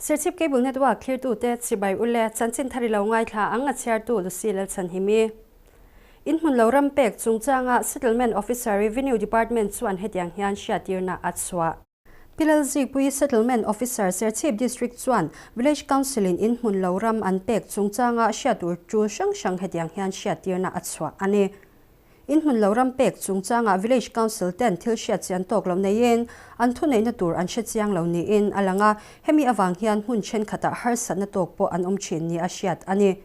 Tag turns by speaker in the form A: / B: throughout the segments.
A: Serchhip Cable Network thlirtute chibai ule chanchin thar i lo ngaithla ang a chhiartu Lucy Lalchhanhimi. In hmun lo ram pek chungchanga Settlement Officer Revenue Department chuan hetiang hian hriattirna a chhuah. Pi Lalzikpuii Settlement Officer Serchhip District chuan Village Council in in hmun lo ram an pek chungchanga hriattur tul hrang hrang hetiang hian hriattirna a chhuah a ni. In hmun lo ram pek chungchangah Village Council ten thil hriat chian tawk lo neiin an thuneihna tur an hre chiang lo niin a lang a, hemi avang hian hmun thenkhatah harsatna tawk pawh an awm thin ni a hriat a ni.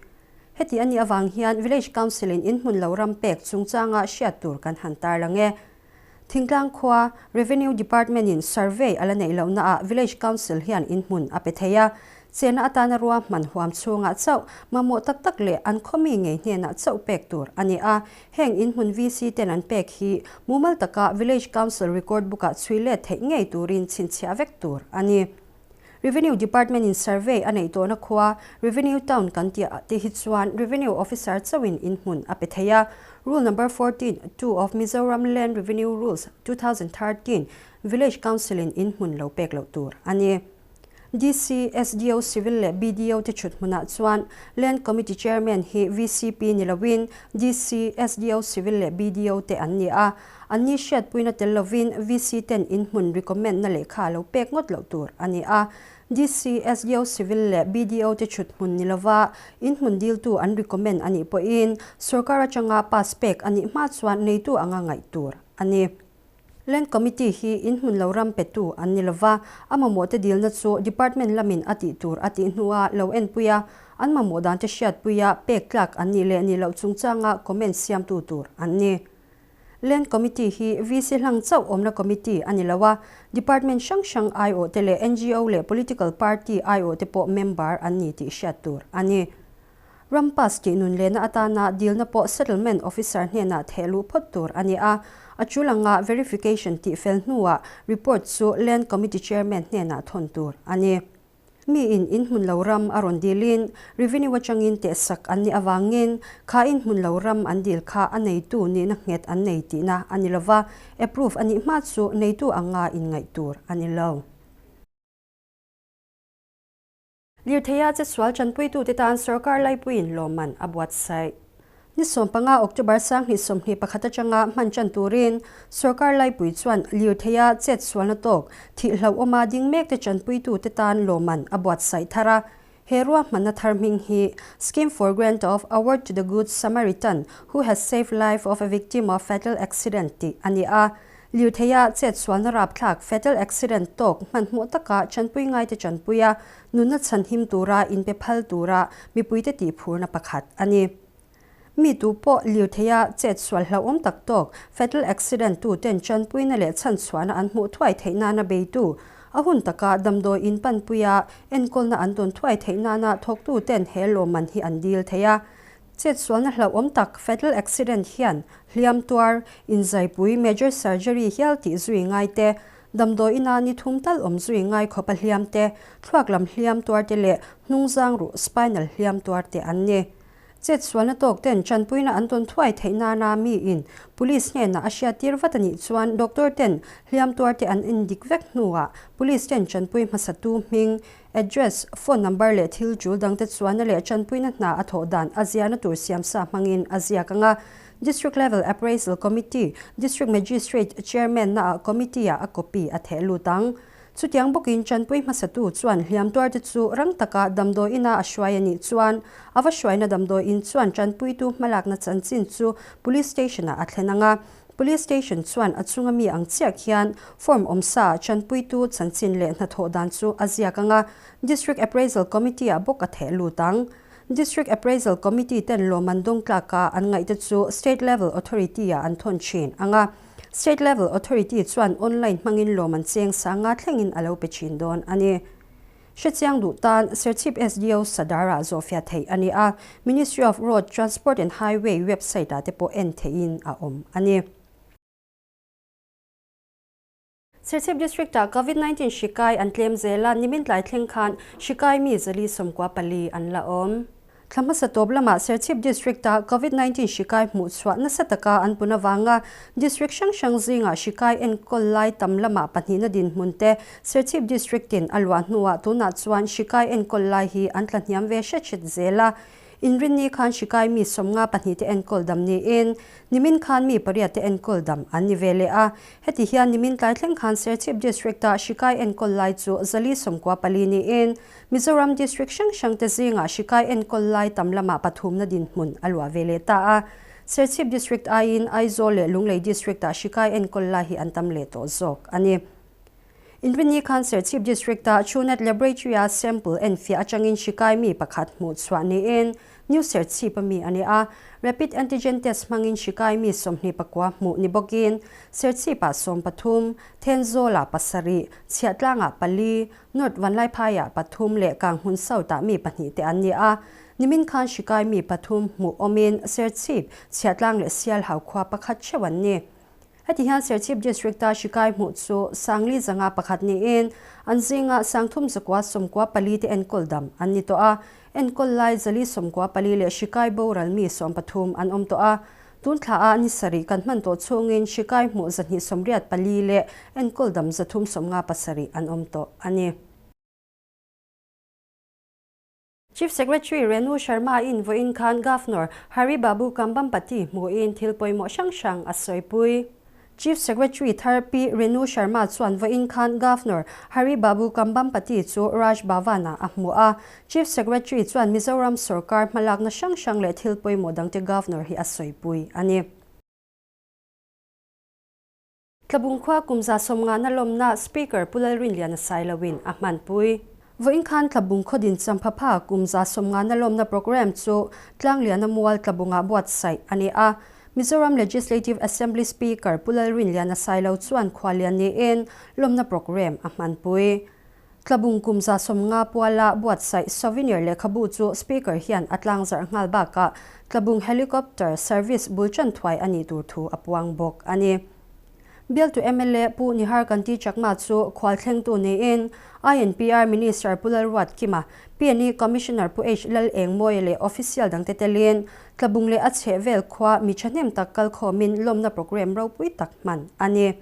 A: Heti a nih avang hian Village Council in in hmun lo ram pek chungchanga hriat tur kan han tarlang e. Thingtlang khua Revenue Department in survey a la neih lohna ah Village Council hian in hmun a pe thei a, chenna atana ruahman huam chhungah chauh mamawh tak tak leh an khawmi ngei hnenah chauh pek tur a ni a. Heng in hmun VC ten an pek hi mumal taka Village Council record book ah chhui let theih ngei turin chhinchhiah vek tur a ni. Revenue Department in survey a neih tawhna khua Revenue Town kan tih ah te hi chuan Revenue Officer chauhin in hmun a pe thei a. Rule number 14, 2 of Mizoram Land Revenue Rules, 2013, Village Council in in hmun lo pek loh tur a ni. DC, SDO, Civil leh BDO te thut hmunah chuan Land Committee Chairman hi VCP ni loin DC, SDO, Civil leh BDO te an ni a. Anni hriatpuina tel lovin VC ten in hmun recommend na lehkha lo pek ngawt loh tur a ni a. DC, SDO Civil leh BDO te chhut hmun ni lova in hmun diltu an recommend a nih pawhin sorkar atanga pass pek a nih hma chuan neitu anga ngaih tur a ni. Land Committee hi in hmun lo ram petu an ni lova, a mamawh te dilna chu Department lamin a tih tur a tih hnua lo enpui a, an mamawh dan te hriatpuia pek tlak an nih leh nih loh chungchanga comment siamtu tur an ni. Land Committee hi VC hlang chauh awmna committee a ni lo a, department hrang hrang aiawh te leh ngo leh political party aiawh te pawh member an ni tih hriat tur a ni. Ram pass tih nun lehna atana dilna pawh settlement officer hnenah theh luh phawt tur a ni a, a tul anga verification tih fel hnuah report chu Land Committee Chairman hnenah thawn tur a ni. Mi in in hmun lo ram a rawn dilin revenue atangin tehsak an nih avangin kha in hmun lo ram an dil kha a neitu nihna nghet an nei tihna a ni lova, approve a nih hma chu neitu anga inngaih tur a ni lo. Lirtheia chetsual tanpuitute tan sorkar laipuiin lawmman a buatsaih. Ni 15 October 2021 atanga hman tan turin sorkar laipui chuan lirtheia chet sualna tawk thih hlauhawma ding mek te tanpuitute tan lawmman a buatsaih thar a. He ruahmanna thar hming hi Scheme for Grant of Award to the Good Samaritan who has saved life of a victim of fatal accident tih a ni a. Lirtheia chet sualna rapthlak fatal accident tawk hmanhmawh taka tanpui ngaite tanpuia nunna chhanhim tura inpe phal tura mipuite tihphurna pakhat a ni. Mi tu pawh lirtheia chet sual hlauhawm tak tawk fatal accident tu ten tanpuina leh chhanchhuahna an hmuh thuai theih nana beitu a hun taka damdawi in panpuia enkawlna an dawn thuai theih nana thawktu ten he lawmman hi an dil thei a. Chet sualna hlauhawm tak fatal accident hian hliam tuar inzaipui major surgery hial tih zui ngai te, damdawi ina ni thum tal awm zui ngai khawpa hliam te, thluak lam hliam tuar te leh hnungzang ruh spinal hliam tuar te an ni. Chet sualna tawk ten tanpuina an tawn thuai theih nana mi in police hnenah a hriattir vat a nih chuan doctor ten hliam tuar te an endik vek hnuah police ten tanpui hmasatu hming, address, phone number leh thil tul dangte chuanna leh tanpuina hna a thawh dan a ziahna tur siamsa hmangin a ziak ang a. District Level Appraisal Committee, District Magistrate Chairman naah committee ah a copy a theh lut ang. Chutiang bawkin tanpui hmasatu chuan hliam tuarte chu rang taka damdawi ina a hruai a nih chuan a va hruaina damdawi in chuan tanpuitu hmalakna chanchin chu Police Station ah a thlen ang a. Police Station chuan a chunga mi ang chiah khian form awmsa ah tanpuitu chanchin leh hnathawh dan chu a ziak ang a, District Appraisal Committee ah bawk a theh lut ang. District Appraisal Committee ten lawmman dawng tlaka an ngaihte chu State Level Authority ah an thawn thin ang a. State Level Authority chuan online hmangin lawmman cheng sanga thlengin a lo pe thin dawn a ni. Hrechiang duh tan Serchhip SDO Sadar ah zawhfiah theih a ni a, Ministry of Road, Transport and Highway website ah te pawh en theihin a awm a ni. Serchhip District-ah Covid-19 hri kai an tlem zel a, nimin tlai thleng khan hri kai mi 424 an la awm. Thla hmasa tawp lamah Serchhip District-a Covid 19 hri kai hmuh chhuah nasa taka an pun avanga District hrang hrang zingah hri kai enkawl lai tam lamah pahnihna dinhmun te Serchhip District-in a luah hnuah tunah chuan hri kai enkawl lai hi an tla hniam ve hret hret zel a. Inrinni khan hrikai mi 52 te enkawl dam niin nimin khan mi pariat te enkawl dam an ni ve leh a. Heti hian nimin tlai thleng khan Serchhip District-a hrikai enkawl lai chu 194 niin Mizoram District hrang hrang te zingah hrikai enkawl lai tam lamah pathumna dinhmun a luah ve leh ta a. Serchhip District aiin Aizawl leh Lunglei District-ah hrikai enkawl lai hi an tam leh tawh zawk a ni. Inrinni khan Serchhip District-a Truenat Laboratory-a sample enfiah atangin hrikai mi pakhat hmuh chhuah niin New Serchhip-a mi a ni a. Rapid Antigen Test hmangin hrikai mi 29 hmuh ni bawkin Serchhip-ah 13, Thenzawl-ah pasarih, Chhiahtlang-ah pali, North Vanlaiphai-ah pathum leh Kanghmun South-ah mi pahnih te an ni a. Nimin khan hrikai mi pathum hmuh awmin Serchhip, Chhiahtlang leh Sialhau khua pakhat theuh an ni. Heti hian Serchhip District-a hrikai hmuh chu 4,501 niin an zingah 3,194 te enkawl dam an ni tawh a. Enkawl lai 494 leh hrikai boral mi 13 an awm tawh a. Tun thla a ni sarih kan hman tawh chhungin hrikai hmuh 284 leh enkawl dam 357 an awm tawh a ni. Chief Secretary Renu Sharma in vawiin khan Governor Hari Babu Kambhampati hmuhin thil pawimawh hrang hrang a sawipui. Chief Secretary thar Pi Renu Sharma chuan vawiin khan Governor Hari Babu Kambhampati chu Raj Bhavan-ah a hmu a. Chief Secretary chuan Mizoram sorkar hmalakna hrang hrang leh thil pawimawh dangte Governor hi a sawipui a ni. Tlabung khua kum 150 na lawmna Speaker Pu Lalrinliana Sailoin a hmanpui. Vawiin khan Tlabung khaw din champhapha kum 150 na lawmna program chu Tlangliana Mual Tlabungah buatsaih a ni a. Mizoram Legislative Assembly Speaker Pu Lalrinliana Sailo chuan khualian niin lawmna program a hmanpui. Tlabung kum 150 puala buatsaih souvenir lehkhabu chu Speaker hian a tlangzarh nghal bakah Tlabung Helicopter Service bul chan thuai a nih tur thu a puang bawk a ni. Bialtu mla Pu Nihar Kanti Chakma chu khual thlengtu niin INPR Minister Pu Lalruat Kima, PNE Commissioner Pu H Lal Engmawia leh official dangte telin Tlabung leh a chheh vel khua mi thahnem tak kal khawmin lawmna program ropui tak hman a ni.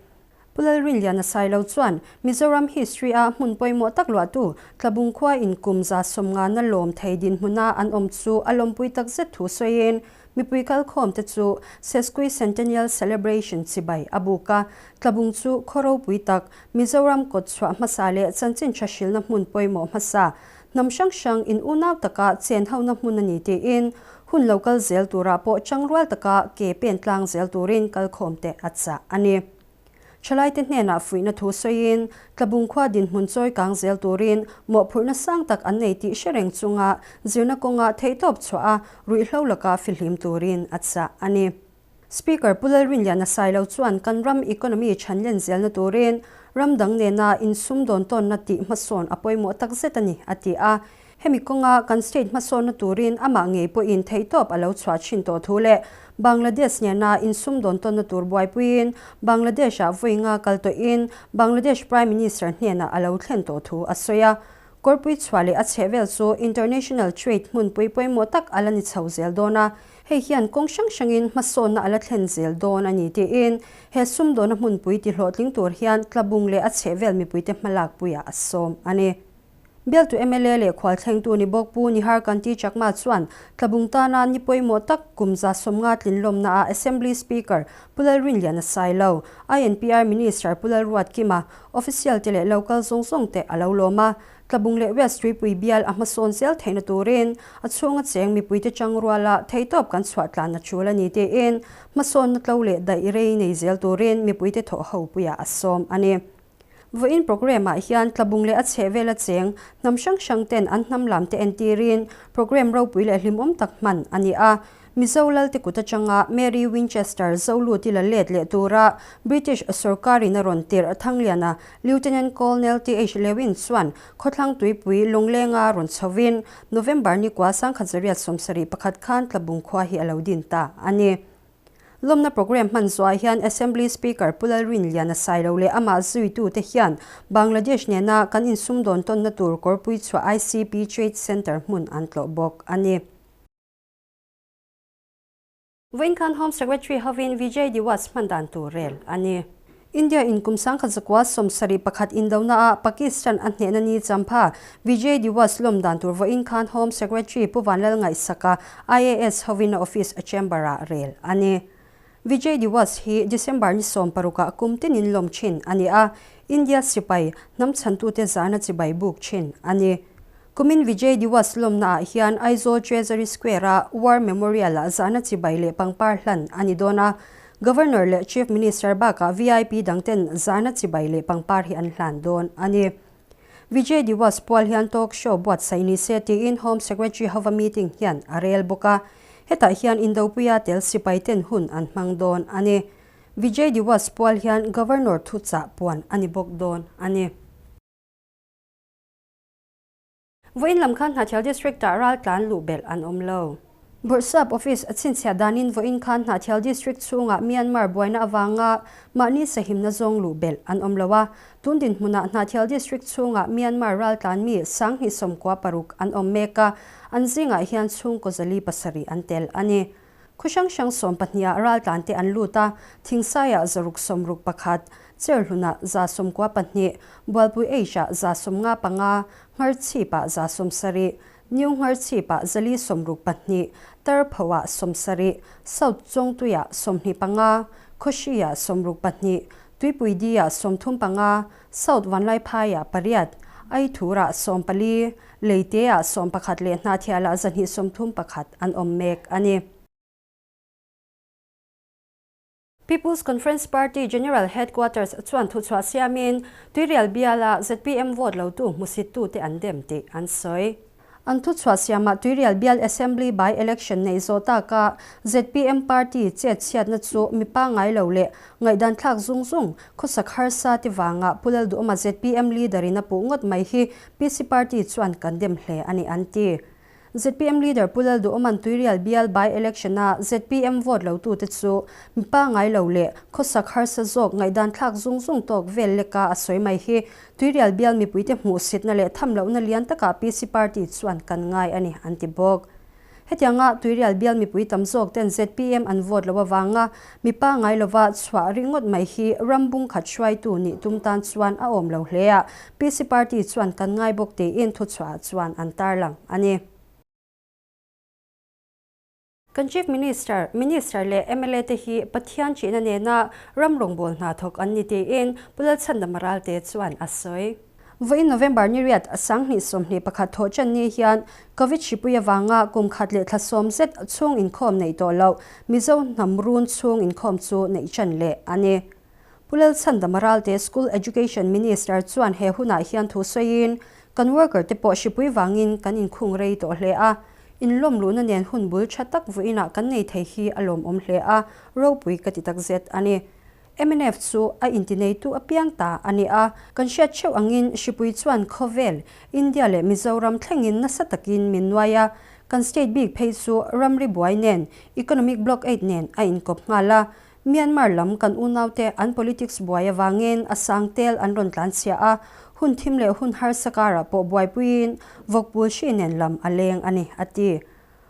A: Pu Lalrinliana Sailo chuan Mizoram history-a hmun pawimawh tak luahtu Tlabung khua in kum 150 na lawm thei dinhmuna an awm chu a lawmpui takzet thu sawiin mipui kalkhawm te chu Sesquicentennial Celebration chibai a buk a. Tlabung chu khaw ropui tak Mizoram kawt chhuah hmasa leh chanchin tha hrilna hmun pawimawh hmasa hnam hrang hrang in unau taka chen hona hmun a ni tiin hun lo kal zel turah pawh changrual taka ke pen tlang zel turin kalkhawm te a chah a ni. Thalaite hnenah fuihna thu sawiin Tlabung khua dinhmun chawi kang zel turin mawhphurhna sang tak an nei tih hre reng chunga zirna kawnga theihtawp chhuah a ruihhlo laka fihlim turin a chah a ni. Speaker Pu Lalrinliana Sailo chuan kan ram economy chhanlen zelna turin ram dang nena insum dawn tawnna tih hmasawn a pawimawh takzet a ni, a ti a. Hemi kawnga kan state hmasawnna turin amah ngei pawhin theihtawp a lo chhuah thin tawh thu leh Bangladesh nena insum dawn tawnna tur buaipuiin Bangladesh-ah vawi nga kal tawhin Bangladesh Prime Minister hnenah a lo thlen tawh thu a sawi a. Kawrpui chhuah leh a chheh vel chu international trade hmunpui pawimawh tak a la ni chho zel dawn a, hei hian kawng hrang hrangin hmasawnna a la thlen zel dawn a ni tiin he sumdawna hmunpui tihlawhtling tur hian Tlabung leh a chheh vel mipuite hmalakpuiah a sawm a ni. Bialtu mla leh khual thlengtu ni bawk Pu Nihar Kanti Chakma chuan Tlabung tana ni pawimawh tak kum 150 tlinlawmnaah Assembly Speaker Pu Lalrinliana Sailo, INPR Minister Pu Lalruat Kima, Official te leh local zawng zawng te a lo lawm a. Tlabung leh West Tuipui bial a hmasawn zel theihna turin a chhunga cheng mipuite changruala theitawp kan chhuah tlan a tul a ni tiin hmasawnna tlo leh daih rei nei zel turin mipuite thawh ho puiah a sawm a ni. Vawiin program-ah hian Tlabung leh a chheh vela cheng hnam hrang hrang ten an hnam lam te entirin program ropui leh hlimawm tak hman a ni a. Mizo Lalte kut atanga Mary Winchester Zoluti la let leh tura British sorkarin a rawn tirh Thangliana Lieutenant Colonel TH Lewin chuan khawthlang tuipui Lawnglenga rawn chhovin November ni kua 1971 khan Tlabung khua hi a lo din ta a ni. Lawmna program hman zuah hian Assembly Speaker Pu Lalrinliana Sailo leh amah zuitute hian Bangladesh nena kan insum dawn tawnna tur kawrpui chhuah ICP Trade Centre hmun an tlawh bawk a ni. Vawiin khan Home Secretary hovin Vijay Diwas hman dan tur rel a ni. India in kum 1971 indona ah Pakistan a hnehna ni champha Vijay Diwas lawm dan tur vawiin khan Home Secretary Pu Vanlal Ngaihsaka IAS hovin a office a chamber ah rel a ni. Vijay Diwas hi December ni 16 ah kum tinin lawm thin a ni a, India sipai hnam chhantute zahna chibai buk thin a ni. Kumin Vijay Diwas lawmna ah hian Aizawl Treasury Square a War Memorial ah zahna chibai leh pangpar hlan a ni dawn a, Governor leh Chief Minister bakah VIP dang ten zahna chibai leh pangpar hi an hlan dawn a ni. Vijay Diwas pual hian talk show buatsaih ni se tiin Home Secretary hova meeting hian a rel bawk a, hetah hian Indopuia tel sipai ten hun an hmang dawn a ni. Vijay Diwas pual hian Governor thuchah puan a ni bawk dawn a ni. Vawiin lam khan Hnahthial District-ah raltlan luh belh an awm lo. Bawrhsap Office a chhinchhiah danin vawiin khan Hnahthial District chhungah Myanmar buaina avanga mahni sahimna zawng luh belh an awm lo a, tun dinhmunah Hnahthial District chhungah Myanmar raltlan mi 26 an awm mek a, an zingah hian chhungkaw 407 an tel a ni. Khaw hrang hrang 12 ah raltlan te an lut a, Thingsaiah 661, Cherhlunah 92, Bualpui H-ah 155, Ngharchhipah 70, New Ngharchhipah 462, Tarphoah 70, South Chawngtuiah 25, Khawhriah 62, Tuipuidiah 35, South Vanlaiphaiah 8, Aithurah 14, Leiteah 11 leh Hnahthialah 231 an awm mek a ni. People's Conference Party General Headquarters chuan thuchhuah siamin Tuirial biala zpm vote lotu hmusittute an dem tih an sawi. An thuchhuah siamah Tuirial bial Assembly by-election nei zawh taka zpm party chet chhiatna chu mi pangngai lo leh ngaihdan thlak zung zung khawsak harsa ti vanga Pu Lalduhawma zpm leader in a puh ngawt mai hi PC party chuan kan dem hle a ni an ti. Zpm leader Pu Lalduhawma'n Tuirial bial by-election a zpm vote lotute chu mi pangngai lo leh khawsak harsa zawk ngaihdan thlak zung zung tawk vel leka a sawi mai hi Tuirial bial mipuite hmuhsitna leh tham lohna lian takah PC party chuan kan ngai a ni an ti bawk. Hetianga Tuirial bial mipui tam zawk ten zpm an vote lo avanga mi pangngai lova chhuah ringawt mai hi ram bung khat hruaitu nih tum tan chuan a awm lo hle a, PC party chuan kan ngai bawk tiin thuchhuah chuan an tarlang a ni. Kan Chief Minister, Minister leh mla te hi Pathian chihna nena ram rawngbâwl hna thawk an ni tiin Pu Lalchhandama Ralte chuan a sawi. Vawiin November ni riat 2021 thawh ṭan ni hian Covid hripui avanga kum khat leh thla sawm zet chhung inkhawm neih tawh loh Mizo hnam run chhung inkhawm chu neih ṭan leh a ni. Pu Lalchhandama Ralte School Education Minister chuan he hunah hian thu sawiin, Kan worker te pawh hripui vangin kan inkhung rei tawh hle a, inlawm luhna nen hun bul ṭha tak vawiinah kan nei thei hi a lawmawm hle a, ropui ka ti takzet a ni. Mnf chu a intineitu apiang ta a ni a, kan hriat theuh angin hripui chuan khawvel, India leh Mizoram thlengin nasa takin min nuai a, kan state bik phei chu ramri buai nen, economic blockade nen a inkawp nghal a, Myanmar lam kan unaute an politics buai avangin a sang tel an rawn tlanchhia a, hun thim leh hun harsa karah pawh buaipuiin vawkpul hri nen lam a leng a ni, a ti.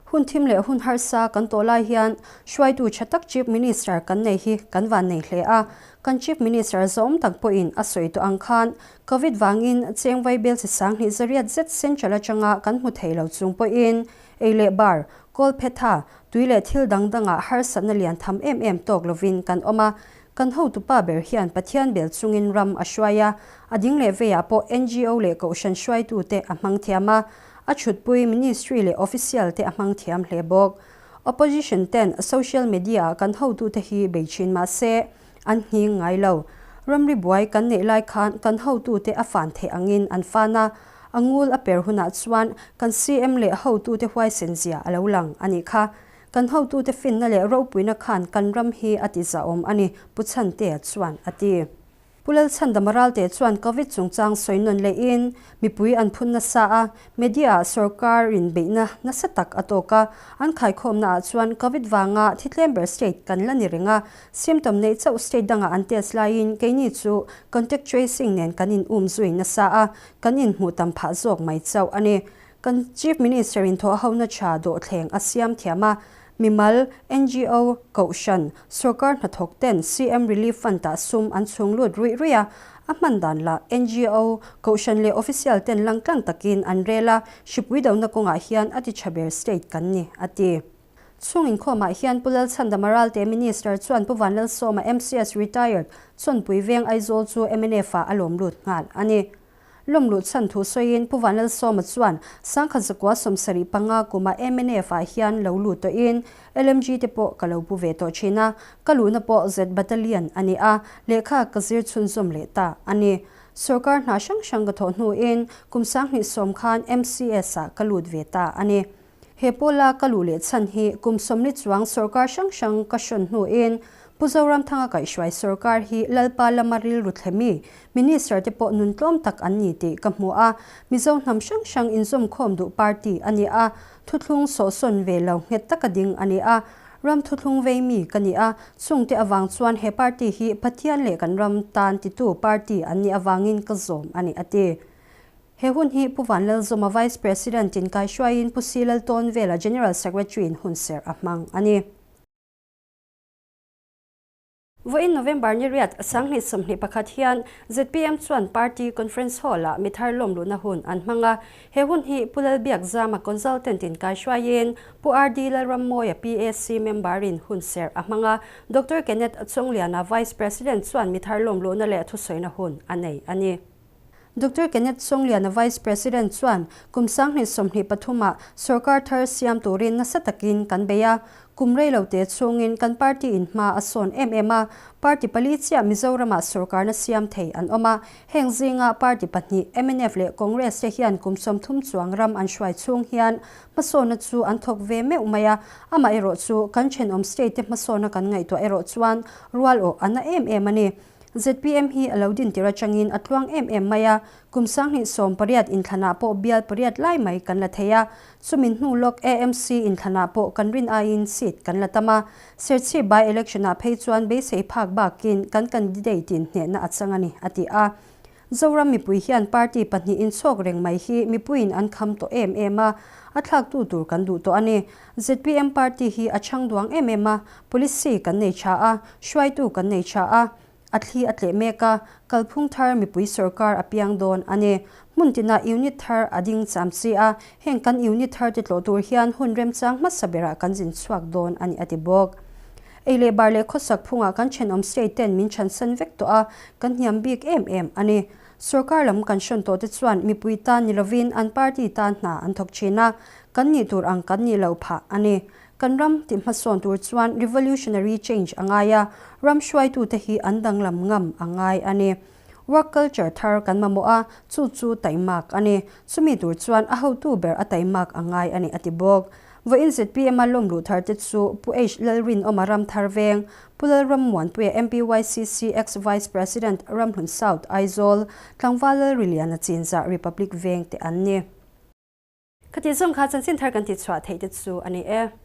A: Hun thim leh hun harsa kan tawh lai hian hruaitu tha tak Chief Minister kan nei hi kan van nei hle a, kan Chief Minister zawm tak pawhin a sawi tawh ang khan Covid vangin cheng vaibel chi 2800 zet Central atanga kan hmu thei lo chung pawhin ei leh bar, kawlphetha, tui leh thil dang dangah harsatna lian tham em em tawk lovin kan awm a, kan hotupa ber hian Pathian bel chungin ram a hruai a, a ding leh veiah pawh NGO leh kohhran hruaitute a hmang thiam a, a chhutpui ministry leh official te a hmang thiam hle bawk. Opposition ten social media-ah kan hotute hi bei thin mah se, an nghing ngai lo. Ramri buai kan neih lai khan kan hotute a fan theih angin an fan a, a ngul a per hunah chuan kan CM leh hotute huaisen zia a lo lang a nih kha. Kan hotute finna leh ropuina khan kan ram hi a ti zahawm a ni, Pu Chhantea chuan a ti. Pu Lalchhandama Ralte chuan Covid chungchang sawi nawn lehin mipui an phun nasa a, media ah sorkar in beihna nasa tak a tawk a, an khaikhawmna ah chuan Covid vanga thi tlem ber state kan la ni reng a, symptom neih chauh state dangah an test laiin keini chu contact tracing nen kan in um zui nasa a, kan inhmuh tam phah zawk mai chauh a ni. Kan Chief Minister in thawhhona tha dawhthleng a siam thiam a. Mimal, NGO, Kohhran, Sorkar hnathawk ten CM Relief Fund ah sum an chhung lut ruih ruih a, a hman dan lah NGO, Kohhran leh Official ten langtlang takin an rel a, hripui dohna kawngah hian a ti tha ber state kan ni, a ti. Chhung inkhawmah hian Pu Lalchhandama Ralte Minister chuan Pu Vanlalsawma MCS Retired Chawnpui Veng Aizawl chu mnf ah a lawm lut nghal a ni. Lawm luh chhan thu sawiin Pu Vanlalsawma chuan 1975 kuma mnf ah hian lo lut tawhin LMG te pawh ka lo pu ve tawh thin a, ka luhna pawh Z Battalion a ni a, lehkha ka zir chhunzawm leh ta a ni. Sorkar hna hrang hrang ka thawh hnuin kum 2010 khan MCS ah ka lut ve ta a ni. He pawla ka luh leh chhan hi kum 40 chuang sorkar hrang hrang ka hrawn hnuin Pu Zoramthanga kaihhruai sorkar hi Lalpa lama rilru thlemi Minister te pawh nun tlawm tak an ni tih ka hmu a, Mizo hnam hrang hrang inzawmkhawm duh party a ni a, thuthlung sawhsawn ve lo nghet taka ding a ni a, ram thuthlung vei mi ka ni a, chungte avang chuan he party hi Pathian leh kan ram tan titu party an nih avangin ka zawm a ni a ti. He hun hi Pu Vanlalzawma Vice President in kaihruaiin Pu Si Laltawnvela General Secretary in hunserh a hmang a ni. Vawiin November ni riat 2021 hian zpm chuan Party Conference Hall-ah mi thar lawmluhna hun an hmang a. He hun hi Pu Lalbiakzama Consultant in kaihruaiin Pu RD Lalrammawia PAC member-in hunserh a hmang a. Doctor Kenneth Chawngliana Vice President chuan mi thar lawmluhna leh thusawina hun a nei a ni. Doctor Kenneth Chawngliana Vice President chuan kum 2023 ah sorkar thar siam turin nasa takin kan bei a, kum rei lo te chhungin kan party in hma a sawn em em a, party pali chiah Mizoramah sorkarna siam thei an awm a, heng zinga party pahnih mnf leh Congress te hian kum 30 chuang ram an hruai chhung hian hmasawna chu an thawk ve meuh mai a, amaherawh chu kan thenawm state te hmasawna kan ngaihtuah erawh chuan rual awh a na em em a ni. Zpm hi a lo din tir atangin a tluang em em mai a, kum 2018 inthlanah pawh bial pariat lai mai kan la thei a, chumin hnu lawk AMC inthlanah pawh kan rin aiin seat kan la tam a, Serchhip by election-ah phei chuan beisei phak bakin kan candidate in hnehna a chang a ni, a ti a. Zoram mipui hian party pahnih inchhawk reng mai hi mipuiin an kham tawh em em a, a thlaktu tur kan duh tawh a ni. Zpm party hi a chhang duang em em a, policy kan nei tha a, hruaitu kan nei tha a, a thli a tleh mek a, kalphung thar mipui sorkar a piang dawn a ni. Hmun tinah unit thar a ding cham chi a, heng kan unit thar te tlawh tur hian hun remchang hmasa berah kan zin chhuak dawn a ni a ti bawk. Ei leh bar leh khawsak phungah kan thenawm state ten min chhansan vek tawh a, kan hniam bik em em a ni. Sorkar lam kan hrawn tawh te chuan mipui tan ni lovin an party tan hna an thawk thin a, kan nih tur ang kan nih loh phah a ni. Kan ram tih hmasawn tur chuan revolutionary change a ngai a, ram hruaitute hi an danglam ngam a ngai a ni. Work culture thar kan mamawh a, chu chu taimak a ni. Chumi tur chuan a hotu ber a taimak a ngai a ni a ti bawk. Vawiin zpm a lawm luh thar te chu Pu H Lalrinawma Ramthar Veng, Pu Lalrammuanpuia MPYCC Ex Vice President Ramhlun South Aizawl, Tlangval Lalriliana Chinzah Republic Veng te an ni. Khati zawng kha chanchin thar kan tihchhuah theih te chu a ni e.